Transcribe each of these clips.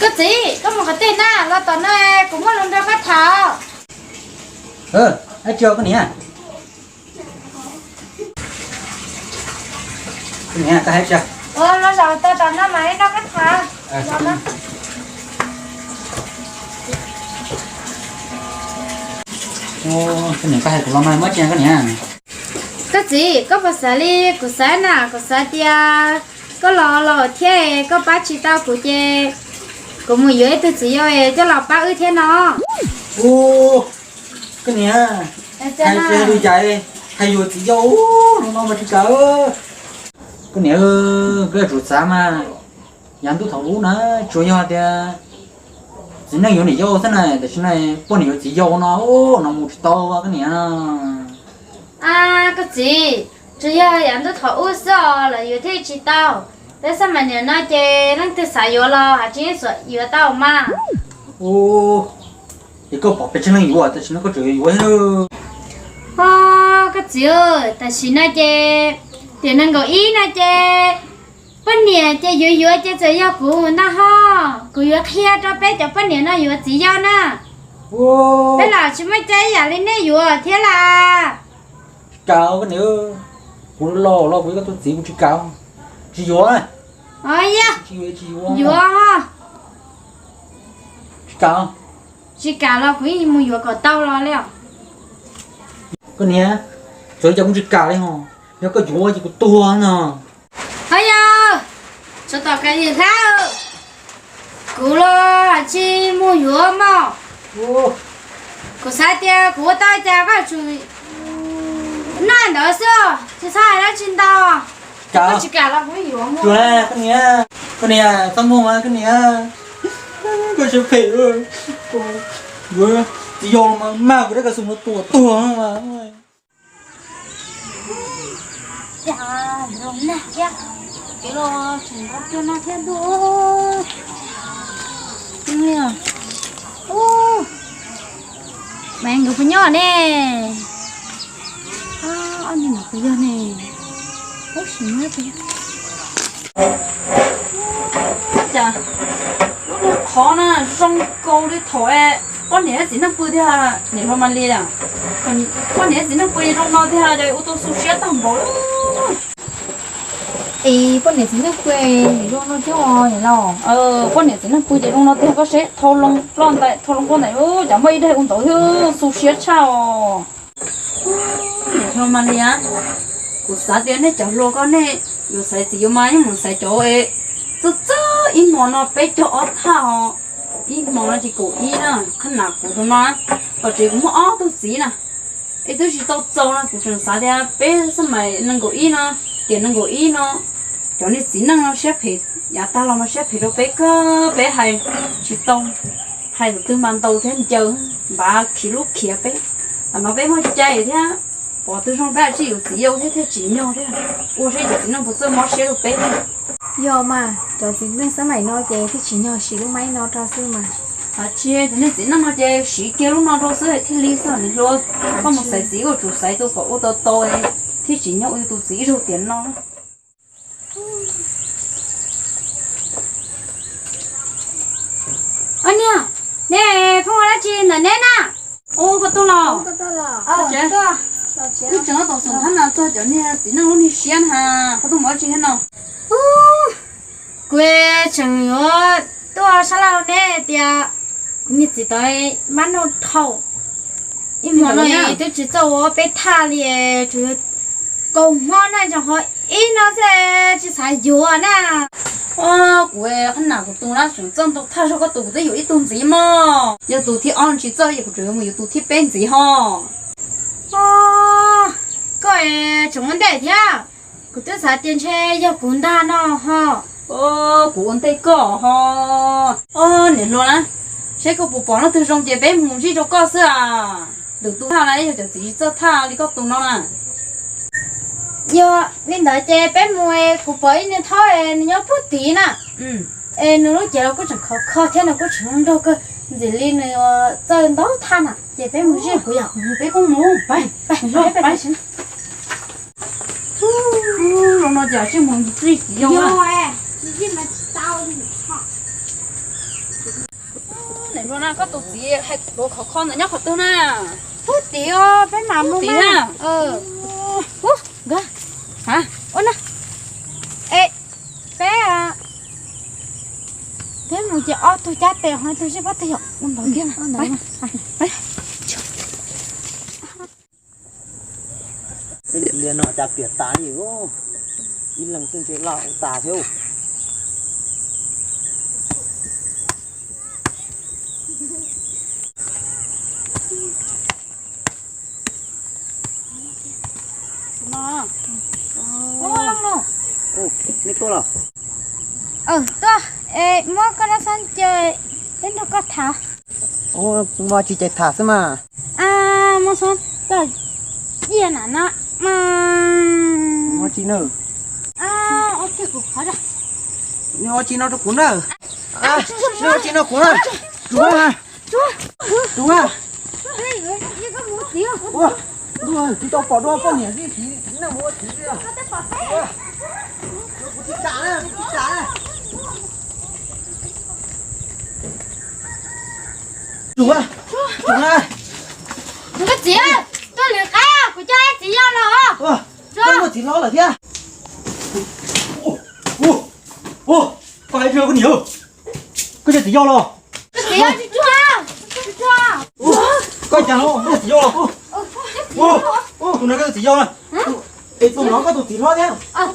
Koj txiv, koj mus qhov twg na? Los tom no, kuv muaj lus nrog koj tham. Ab tsi, koj niam. Koj niam, koj hais tsi? Los zaum tau tom no mam li nrog koj tham. Koj niam, koj hais kuv los mas muab tsi koj niam? Koj txiv, koj puas xav li kuv xav na? Kuv xav tias koj los los thiab koj pab tsis tau kuv ces kuv mus yuav ib tug txiv yau coj los pab wb thiab no. Ub, koj niam, hais tsis hais lus yam, hais yuav txiv yau, hnub no mas tsis kam. Koj niam, koj yuav tsum xav mas, yav ntuj thaum ub na, tsuas yog tias txiv neej yuav niam yau xwb na, tam sim no poj niam yuav txiv yau no, no mus tsis tau koj niam. A, koj txiv, tsuas yog yav ntuj thaum ub xwb os los yuav thiaj tsis tau. Peb xab maim niam no ces leej twg xav yuav los hais tsis yeej yuav tau mas. Ub, ces koj pom pes tsawg leej yuav tam sim no koj tseem yuav yuav thiab? Ho, koj txiv, tam sim no ces tiam nees nkaum ib no ces poj niam ces yuav yuav ces txawm yog kuv ntag ho. Kuv yuav qhia rau peb cov poj niam no yuav txiv yau na. Peb los tsis muaj caij ib yam li nej yuav thiab las. Tsis kam koj niam, kuv los los kuv yuav koj tus txiv kuv tsis kam, tsis yuav. Yuav, tsis kam, tsis kam los kuv yeej mus yuav kom tau los li os. Koj niam, txawm li cas kuv tsis kam li ho, yog koj yuav ces kuv tuag no. Ho yog, tsov tom ka lim hlab, kuv los tsis mus yuav mog. Kuv xav tias kuv ua tau cas koj tsum noj ntawd xwb, tsis txhob hais dab tsi ntau. Koj tsis kam los kuv yuav. Koj niam, koj niam, txhob muag mas koj niam, koj siab phem. Yuav txiv yau mas mag kuv dab ka xum no tuag tuag mas. Cas zoo nag thiab, kev los tseem nrov cuag no thiab ntuj. Ub, Maiv nkawd puas nyob ne? Ob niag no puas yog ne? Ub, sim no puas yog. Cas lub niag qhov na zoo nkaus li thaum poj niam txiv neej pw tiag, niam hluas Malis. Poj niam txiv neej pw zoo no tiag, ua tau xu siab tag npaum. Es poj niam txiv neej pw zoo no thiab os niam laus? Poj niam txiv neej pw ces zoo no tiag, koj seb, thau loo ploj ntais, thau loo ploj ntais, cas muaj ib daig ua ntawd thiab, xu siab tshaj os. Niam hluas Malis, kuv xav tias nej cov hluas ko nej yuav xaiv txiv yuav mas yeej mus xaiv cov txawj txawj ib hmos no peb caug ob thaj os, ib hmos no ces kaum ib na, qhab nam kuv tus no, tom tsev kuv muaj ob tug txiv na, es twb tsis tau txaus no kuv tseem xav tias peb xab mais nees nkaum ib no, tiam nees nkaum ib no, cov niag txiv neej no siab phem, yav tag los mas siab phem rau peb kawg, peb hais tsis tau, hais tus twg mas ntaus thiab ncaws, npav khiav lub khiav peb. Tam no peb muaj cai thiab, pom tus zoo peb tsis yuav txiv yau thiab thiaj tsim nyog thiab, ua saib cov txiv neej puas txawj mob siab rau peb thiab. Yog mas, cov txiv neej xab mais no ces thiaj tsim nyog siv lub maib no rau xwb mas. Tsis, cov niag txiv neej no ces siv kiag lub no rau xwb thiaj li xwb niam hluas. Koj mus xaiv txiv koj tsum xaiv tus kom ua tau tau thiaj tsim nyog ua tus txiv ib zaug tiam no. Ob niag, nej pheej ua dab tsi ntawm neb na? Ua koj tuaj los? Wb tseem tom xum thab nas txog cov niag txiv neej lub niag siab na, koj tuaj mus dab tsi thiab no? Kuv tseem yuav tuaj sab laj rau neb tias kuv niag txiv tod mab noj dhau, ib hmo no twb tsis txawj ua peb thaj li, tsuas yog kaus hmo na tso ho Ib no xwb tsis xav yuav na. Kuv qhab nam kuv tus na tseem txawj ntau thaj zog koj tus, kuv twb yuav ib tug ntxiv mog. Yog tus thib ob tsis txawj, yog kuv tseem yuav mus yuav tus thib peb ntxiv ho. Koj tseem ua ntej thiab, kuv twb xav tias ntshe yog kuv ntag no ho. Kuv ua ntej koj ho. Niam hluas na, seb koj puas pom leej twg zoo ces peb mus zij rau koj xwb as. Lwm tus thaj na yog cov txiv tsis txawj thaj li koj tus no na. Yog li ntawd ces peb mus, kuv pom ib niag thaub nws nyob puag tid na. Es nws lub cev los kuj tseem khov kho thiab nws kuj tseem zoo nraug kawg, ntxim li nws txawj ntau thaj na. Ces peb mus zij kuv yog, peb kuj mus. Peb, peb, peb. Zoo no ces tsis mus zij txiv yau na. Niam hluas na, koj tus txiv hais lus khov kho ntawd nyob qhov twg na? Puag tid os, peb mam mus na. Ua na, es peb, peb mus ces ob tug cab tes ho ib tug zij pob tw yom, ua ntawd thiab. Lia no cas piam tas li, ib leeg xwb ntshe laj ua tas thiab. Nej tuaj los? Tuaj, es muab koj lub xov tooj ces peb nrog koj tham. Muaj tsis ces tham xwb mas. Muab xov tooj cia na no mas. Muab tsis na. Ua tsis no rau kuv na. Ua tsis no kuv na. Tsuav, tsuav. Tsis tau pom dua poj niam txiv neej ua txiv li. Kuv tsis kam na, kuv tsis kam na. Tsuav, tsuav. Koj txiv, tuaj lwm qaib, kuv coj txiv yau los. Koj muaj txiv hlob lawm thiab. Koj hais li koj niam, koj coj txiv yau los. Koj cas no, koj txiv yau los. Tus no koj txiv yau na. Es tus no koj tus txiv hlob thiab. Koj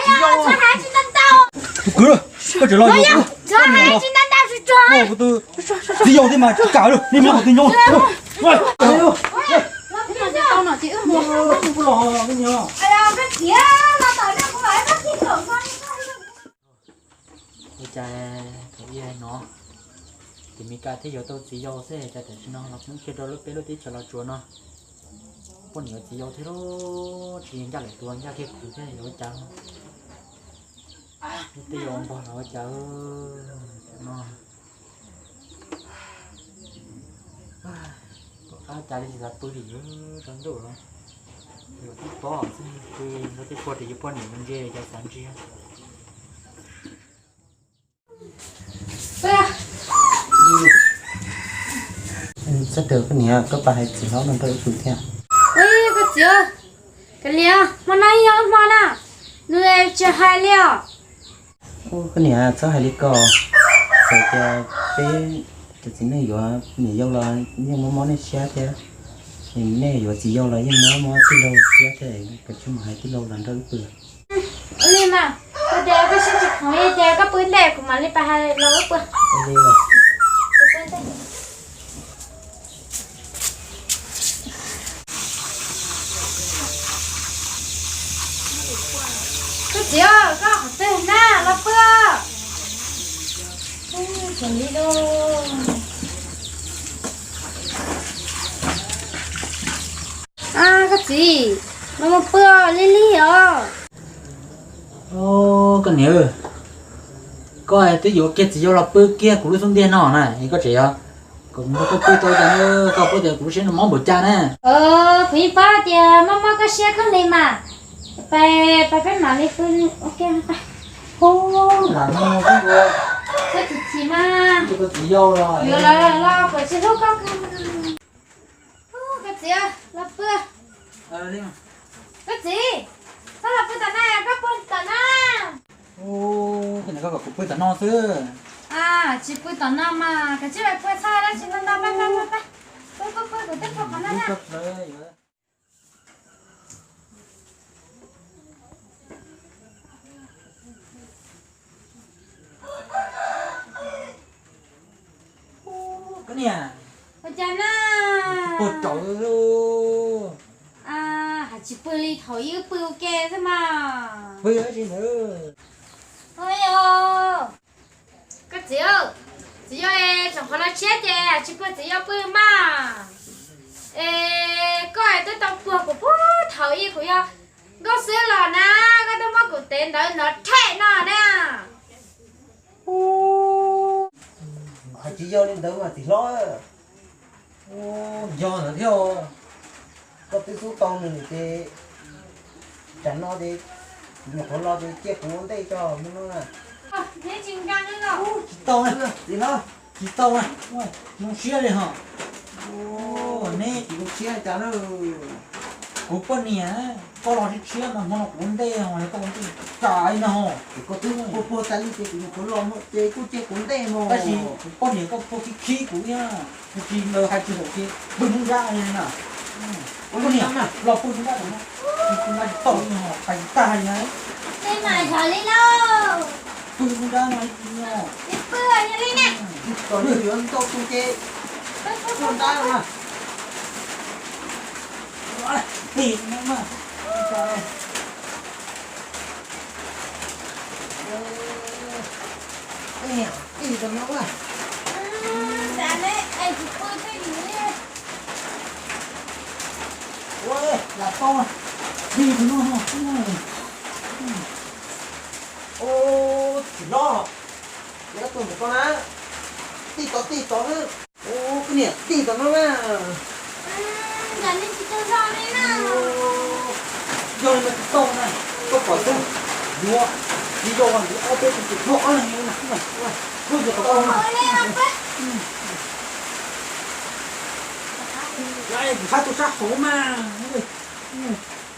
txiv yau los thiab ces tsis lwm. Tus kwv, koj tseem los yuav. Kuv tus txiv yau thiab mas tsis kam li, nej mloog kuv tus nyob. Ua cas thaum ub no ces Mes Kas thiaj yuav tau txiv yau xwb, cas tam sim no los poob kiag rau lub peb lub teb chaws Los Tsuas no, poj niam yuav txiv yau thiab lauj, tsis ncaj lawm tus ncaj kiag kuv thiab yuav ua cas. Lub teb yuav npog los ua cas no. Tom qab cas li tsis xav pw li, yuav tsaus ntuj los yuav tib pob xwb, pw nrog tej pog ris yus poj niam mus ntsia cas xav ntsia. Txhob twv koj niam, koj pab hais txiv hlob no nrog wb pw thiab. Koj txiv, kav liam, hmo no yog hmo na, nws tsis hais li os. Koj niam txhob hais li ko, txawm tias peb cov txiv neej yuav niam yau los yeej mob mob nej siab thiab, nej yuav txiv yau los yeej mob mob tij laug siab thiab, koj tsis mus hais tij laug los nrog wb pw. Ua li mas, ua tias koj siab tsis khoom li ces koj pw ntej kuv mam li pab hais los wb pw. Koj txiv, koj qhov twg na, los pw. Koj txiv, los mus pw lig lig os. Koj niam, koj twb yuav kiag txiv yau los pw kiag kuv lub xub ntiag no na es koj tseem yuav kom kuv nrog koj pw tau cas, koj paub tias kuv lub siab no mob npaum cas na. Kuv yeej paub tias mob mob koj siab kawg li mas. Pais, pais peb mam li pw ua ke. Koj txiv mas, yuav los los kuv tsis hlub koj. Koj txiv, los pw. Koj txiv, koj los pw tom na, koj pw tom na. Koj kom kuv pw tom no xwb. Tsis pw tom no mas, koj tsis pais pw txhaj dab tsi no no, pab pab pab pab. Pw pw pw. Koj niam, ua cas na? Pw tsaus, hais tsis pw li, thaum ub pw ua ke xwb mas. Pw ua si ntawd. Koj txiv, txiv yawg, tsoom qhov no tshiab ces hais tsis pw txiv yawg pw mas. Es koj twb tau puag kuv puag thaum ub kuv yog nkauj xwb los na, koj twb muab kuv tev ntawd hnov rhem no na. Hais tsis yog li ntawd mas txiv hlob. Yog ntawd thiab. Koj twb xub tau nws ces tsam no ces kuv nyuam qhuav los ces cia kuv ua ntej tso mus no na. Tsis tau na, txiv hlob, tsis tau na. Zoo siab li ho. Neb tsis zoo siab li cas na. Kuv poj niam, koj los siab siab mas hmo no kuv ua ntej, koj ua ntej tsam li no. Koj twb puag puag tas li ces kuv nyuam qhuav los ces kuj cia kuv ua ntej no. Tab sis kuv poj niam koj puag khib khib kuv thiab. Tab sis lawv hais tsis haum ces pw hnub nrab li na. Ua li no los pw hnub nrab no, pw hnub nrab tsis tau li no, hais tsis tag li na. Pw hnub nrab no li no. Kom nws yuav ntau tus ces pw nrab no na. Tig no mas. Tig tam no mas. Ua, lam tau, tig tam no. Ua, tsis hlob, yog tus ntawm ko na, tig tod tig tod xwb. Ua, koj niam tig tam no na. Yog li no tsis tau na, koj pom xwb, yuav, tsis yog yuav ob peb tus tsis hlob na. Koj yuav tau na. Kuv hab tuaj sab hauv mas.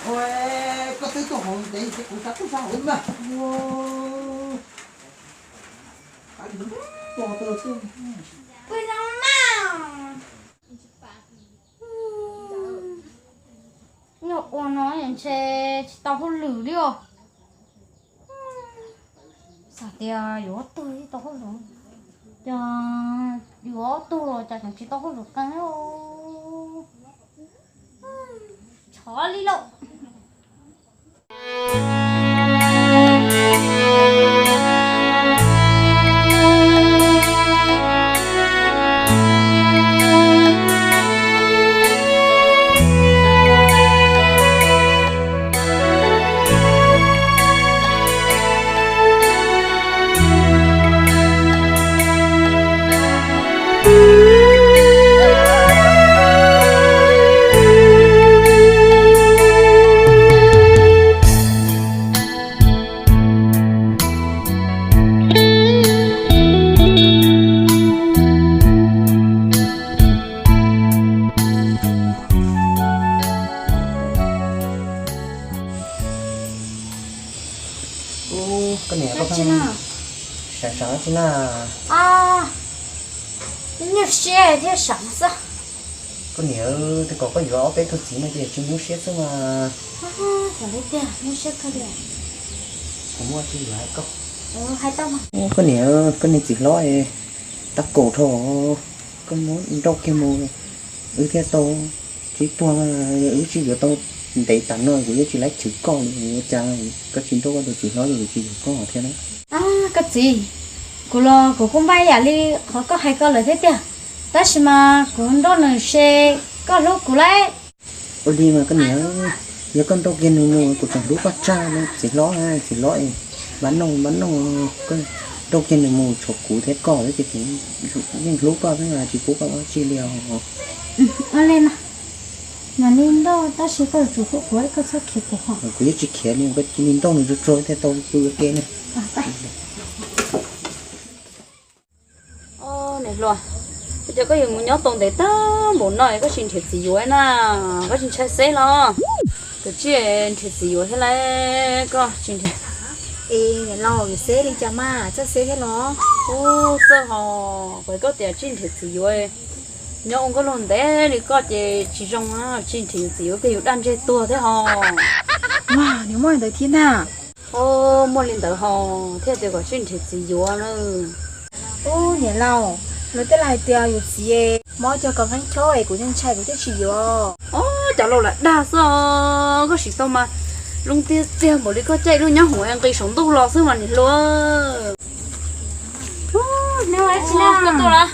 Koj twb tuaj hauv ntev ces kuv xav tuaj sab hauv mas. Yog ua no ntshe tsis tau hauj lwm li os. Xav tias yuav ob tug thiaj tau hauj lwm, ces yuav ob tug los cas tseem tsis tau hauj lwm qees. Txhob li lauj. Ub, koj niam, koj pheej sawv sawv tsi na? Nyuaj siab thiab sawv xwb. Koj niam, tej zaum koj yuav ob peb tug txiv no ces tsis nyuaj siab xwb mas. Tiag, nyuaj siab kawg li. Kuv muaj tsi yuav hais koj. Koj niam, koj niag txiv hlob tab kaum dhau, koj muab nrauj kiag mus, wb thiaj tau sib puag, wb sib yuav tau ntev tas no kuv yeej tsis laib chwv koj li, ua cas koj tsis nrauj koj tus txiv hlob li, kuv tsis yuav koj thiab na. Koj txiv, kuv los kuv kuj npaj ib yam li qhov koj hais ko lawm thiab tiag, tab sis mas kuv nrauj nws ces koj hlub kuv lauj. Ua li mas koj niam, yog koj nrauj kiag nws mus kuv tseem hlub koj tshaj li txiv hlob, txiv hlob es npab nooj npab nooj, koj nrauj kiag nws mus tshuav kuv thiab koj xwb ces kuv yeej hlub koj xwb, tsis pub koj ua dab tsi li os. Ua li mas, mam li nrauj tab sis koj yuav tsum hlub kuv, koj txhob khiav kuv ho. Kuv yeej tsis khiav li, koj cia li nrauj nws tsuag tsuag thiaj tau pw ua ke na. Niam hluas, ua cas koj yuav mus nyob tau ntev tag npaum no koj tsis nrhiav txiv yuav na? Koj tsis ntshai seb los? Koj tsis nrhiav txiv yuav thiab lauj, koj tsis nrhiav. Es niam laus, yuav seb li cas mas txawj seb thiab los? Ub, txawj hos, kuv hais koj tias tsis nrhiav txiv yuav, Nyob ua nkauj laug ntev li koj ces tsis zoo na, tsis nrhiav txiv yuav kiag yus daj ntseg tuag thiab ho. Ua, nws muaj li ntawd thiab na. Muaj li ntawd ho, thiaj tias kom tsis nrhiav txiv yuav na. Ub, niam laus, luag tej laus hais tias yuav txiv mob cog kov kheeb chob es kuv thiaj ntshai kuv thiaj tsis yuav. Ob, cov laus lam dag xwb os, koj siv tau mas zoo tiag tiag npaum li koj caij lub nyob hauv nqis saum ntuj los xwb mas niam hluas. Koj tuaj lawm.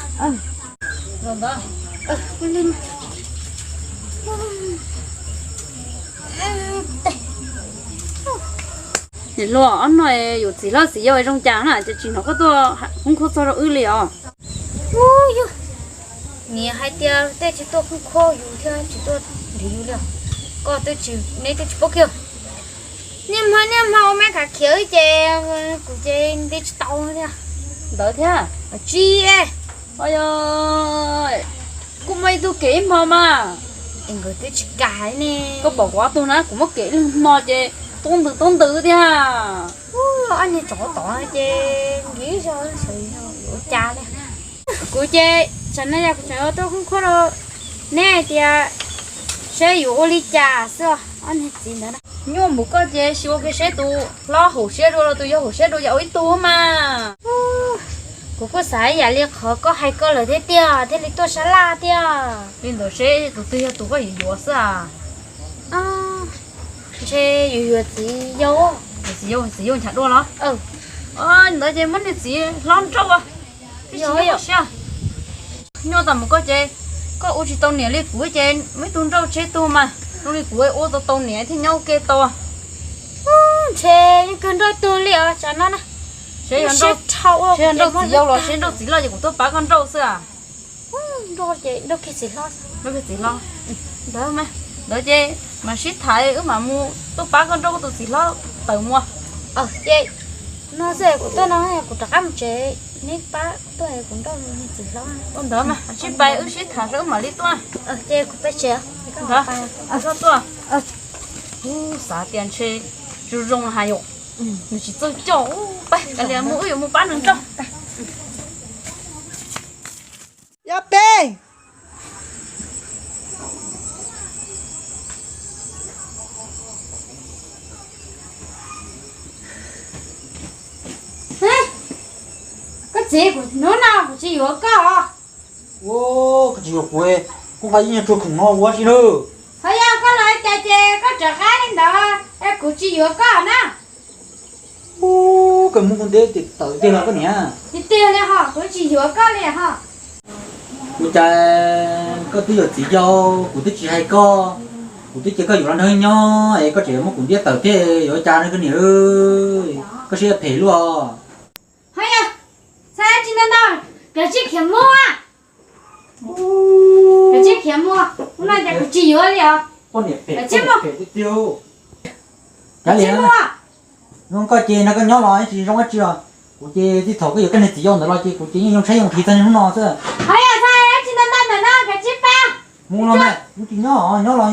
Niam hluas, ob no yuav txiv hlob txiv yau zoo cas na ces tsis hnov koj tuaj khoob khuab txog rau wb li os. Ub, yog niam hais tias tej tsis tuaj khoob khuab yus thiab tsis tuaj nrhiav yus li os. Koj twb tsis, neb twb tsis paub kiag. Niaj hmo niaj hmo ua meb khav khiav ces kuv ces nti tsis tau thiab. Ntawd thiab. Tsis, kuj muaj ib tug kev ib hmo mas. Es nkawd twb tsis kam ne. Koj pom kuv ob tug na, kuv muab kev ib leeg hmo ces tub ntws tub ntws thiab. Ob niag tsov tod ces nkiv zog xav ua cas li. Kuv ces tsam no yog kuv tseem ua tuaj khoob khuab rau neb hais tias seb yuav ua li cas xwb os ob niag txiv ntawd na. Nyuaj npaum koj ces sis ua kiag seb tus hlob haum siab dua los tus yau haum siab dua yog ua ib tug mas. Kuv kuj xav ib yam li qhov koj hais koj lawm thiab tiag thiaj li tuaj sab laj tiag. Li ntawd seb tus twg yog tus koj yuav yuav xwb as. Ntshe yuav yuav txiv yau. Txiv yau, txiv yau nchav dua los? Ntawd ces muab niag txiv hlob nrauj. Nyuaj tas mus koj ces koj ua tsis tau niam li kuv ces muaj ib tug nrauj tseb tug mas zoo li kuv ua tau tau niam thiaj nyob ua ke tau. Ntshe yeej kawg nrauj tug li os tsam no na. Seb yog nrauj txiv yau los seb nrauj txiv loj ces kuv tuaj pab koj nrauj xwb as. Nrauj ces nrauj kiag txiv hlob. Nrauj kiag txiv hlob. Ntawd mas, ntawd ces mas sib tham wb mam mus tuaj pab koj nrauj koj tus txiv hlob tawm mus. Ces no xwb kuv tuaj no kuv rov qab mus tsev, neb pab tuaj kuv nrauj txiv hlob. Ua ntawd mas sib pab wb sib tham saib wb mam li tuaj. Ces kuv peb tsev. Ntawd, tuaj. Xav tias ntshe zoo zoo hais yom, nws tsis txawj coj. Pab kav liam mus wb yuav mus pab nws nrauj. Yog peb. Koj txiv, kuv hnub no kuv tsis yuav koj. Koj tsis yuav kuv, kuv nqa ib nyuag tsuag khoom no ua si na. Ho yog koj los cas ces koj rov qab li ntawd es kuv tsis yuav koj na. Koj muab kuv ntiab tawm tiag los koj niam? Tiag tiag li ho, kuv tsis yuav koj li ho. Ua cas koj twb yog txiv yau, kuv twb tsis hais koj, kuv twb cia koj yuav los nrog nyob es koj tseem muab kuv ntiab tawm thiab yuav ua cas no koj niam? Koj siab phem luaj. Ho yog, xav tsis ntau ntau, kav tsij khiav mus. Kav tsij khiav mus, hnub no ces kuv tsis yuav li os. Kav tsij mus. Kav tsij mus. Hnub koj ces no koj nyob los tsis zoo dab tsi os. Kuv ces txij thaum koj yuav koj niag txiv yau ntawd los ces kuv ces yeej yoo tshaib yoo nqhis txog niaj hnub no xwb. Ho yog xav tsis ntau ntau ntawm no kav tsij pab. Mus los mas, kuv tsis nyob, nyob los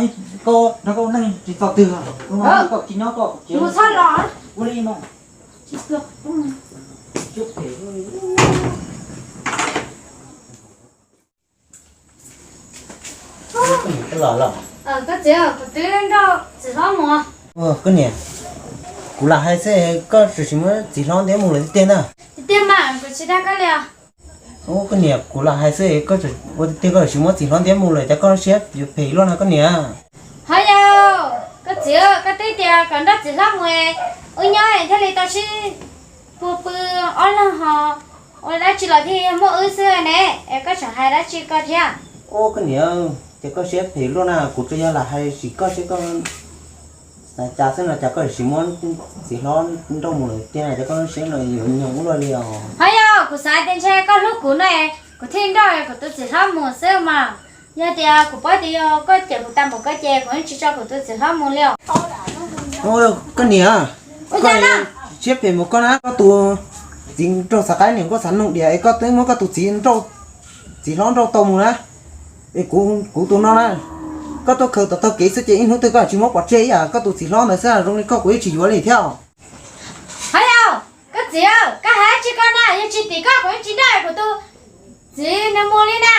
koj nrog koj ua neej tsis txog twg. Koj tsis nyob koj, kuv tsis mus txhob los. Ua li mas. Koj txiv, kuv twb nrauj txiv hlob mus. Koj niam, kuv lam hais xwb koj tseem sim muab txiv hlob ntiab mus lawm tiag tiag na. Tiag tiag mas, kuv tsis dag koj li os. Koj niam, kuv lam hais xwb koj ua tiag tiag koj tseem sim muab txiv hlob ntiab mus lawm cas koj siab yuav phem luaj no koj niam. Ho yog, koj txiv, koj twb tias kom nrauj txiv hlob mus, wb nyob thiaj li tau sib puag pw ob leeg ho ua dab tsi los thiaj muaj wb xwb ne, es koj tseem hais dab tsi koj thiab. Ua koj niam, ces koj siab phem luaj na, kuv tsuas yog lam hais sim koj seb koj xav cas xwb no cas koj sim muab txiv hlob nrauj mus lawm tiag no ces koj siab no yuav nyoos ua luaj li os. Ho yog kuv xav tias ntshe koj hlub kuv no, kuv thiaj nrauj kuv tus txiv hlob mus xwb mas. Yog tias kuv paub tias yog koj cem kuv tag npaum ko ces kuv yeej tsis tso kuv tus txiv hlob mus li os. Koj niam, siab phem mus koj na, koj tus txiv nraug xav qaib niam nkauj xav noog diam es koj twb muab koj tus txiv, txiv hlob nrauj tau mus na. Es kuv tus no na, koj tuaj khaws tau taug kev xwb ces ib hnub twg koj tsis muab pov tseg ib yam koj tus txiv hlob ntawd xwb zoo li koj kuv yeej tsis yuav li thiab. Ho yog, koj txiv, koj hais dab tsi koj na, yog tsis tim koj kuv yeej tsis nrauj kuv tus txiv nws mus li na.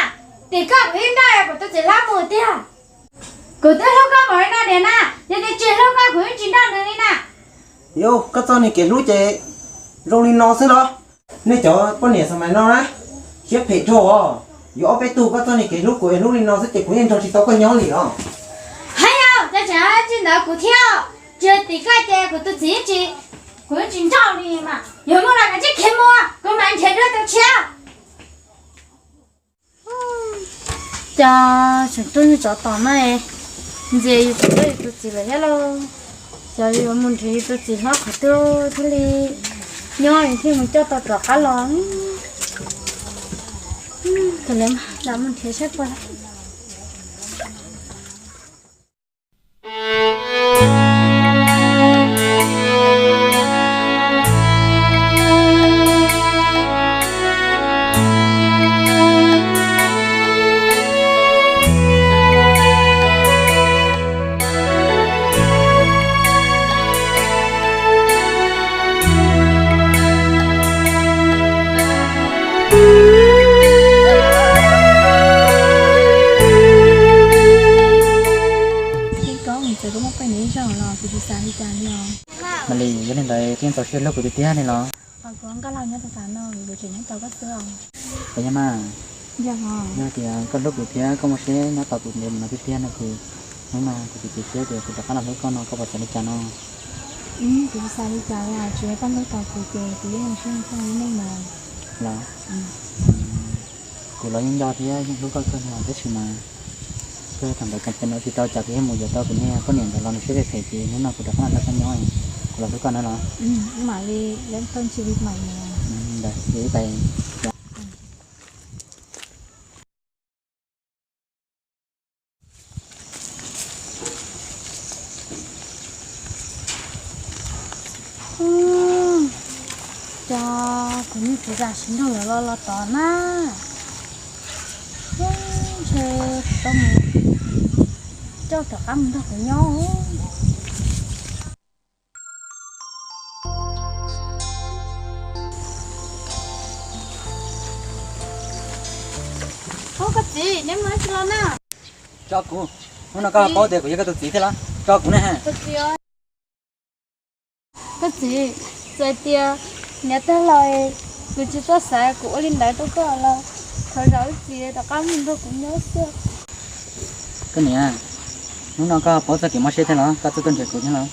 Tim koj kuv yeej nrauj, kuv tus txiv hlob mus tiag. Kuv twb hlub koj npaum li no tiag na, yog tias tsis hlub koj kuv yeej tsis nrauj nws li na. Yus, koj txoj niag kev hlub ces zoo li no xwb los? Nej cov poj niam xav mas no na, siab phem dhau os. Yuav ob peb tug koj txoj niag kev hlub kuv es hlub li no xwb ces kuv yeej nrog tsis tau koj nyob li os. Hais yog, cas tseem tsis ntawd kuv thiab, tsis tim koj ces kuv tus txiv yeej tsis, kuv yeej tsis nrauj li mas. Yog muaj los kav tsij khiav mus, kuv mam nrhiav dua tus tshiab. Cas tseem tuaj nyuag tsov tom na, ntxias yus tseem tuaj yus tus txiv lawm thiab lauj. Cas yuav mus nrhiav yus tus txiv hlob qhov twg thiaj li nyob thiaj mus coj tau rov qab los. Lam mus nrhiav saib puas Koj mus txawm koj muaj poj niam ib zaug los kuv tsis xav li cas li os. Mas li yog li ntawd koj txaus siab hlub kuv tiag tiag li los? Kuv nkauj laug nyob rau tom no, kuv tseem nyob tos koj xwb os. Puas yog mas? Yog, yog tias koj hlub kuv thiab koj muaj siab nyob tos kuv ntev mus no tiag tiag no ces hnub no kuv txiav txim siab tias kuv rov qab los hlub koj no, koj puas xav li cas no? Kuv tsis xav li cas li os, tsuas yog koj hlub tau kuv ces kuv yeej zoo siab nrog koj ua neej mas. Los? Kuv los yeej nco thiab yeej hlub koj kawg no tab sis mas koj thaum ntawd tseem cem no tsis tau, cas kuv yeej mus yuav tau kuv niag poj niam ntawd los nws siab phem phem ces hnub no kuv rov qab los nrog koj nyob, kuv los hlub koj na los? Mam li, ntawd ces ib pais. Cov kuv niag txiv zam sim nrog lawv los los tod na, ntshe kuv tau mus coj rov qab mus nrog kuv nyob. Ub, koj txiv, neb mus dab tsi los na? Tso kuv, hnub no koj paub tias kuv yog koj tus txiv thiab los? Tso kuv na. Koj txiv, txawm tias niam tag los kuv tsis txawj xav kuv ua li ntawd rau koj los thov zam lub txim rov qab mus nrog kuv nyob xwb. Koj niam, hnub no koj paub txoj kev mob siab thiab los? Koj txawj tuaj nrhiav kuv thiab los?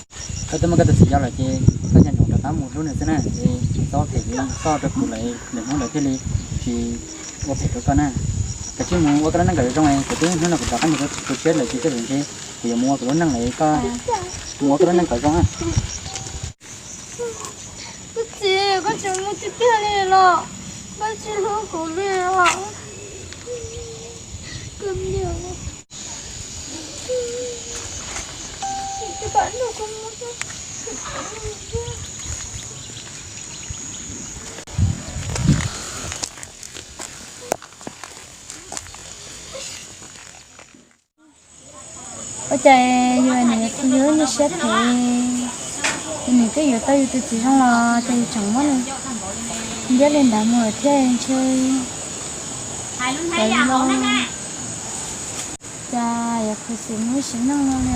Koj twb muaj koj tus txiv yau lawm ces koj nco ntsoov rov qab mus hlub nws xwb na, es txhob phem li koj rau kuv lawm, lwm hnub lawv thiaj li tsis ua phem rau koj na. Kav tsij mus ua koj lub neej kom zoo, kuv twb hnub no kuv rov qab nrhiav kuv tshiab lawm ces tej zaum ntshe kuv yuav mus ua kuv lub neej lawm, koj mus ua koj lub neej kom zoo na. Koj txiv, koj tsis mus tiag tiag li los? Koj tsis hlub kuv li los? Koj niam, koj nrog kuv mus. Ua cas yus niam yus txiv yus lub siab phem, yus niam twb yuav tau yus tus txiv zoo los cas yus tseem muab nws ntiab li ntawd mus lawm thiab ntshe. Cas yog khuv xim muaj ib sim neej no li.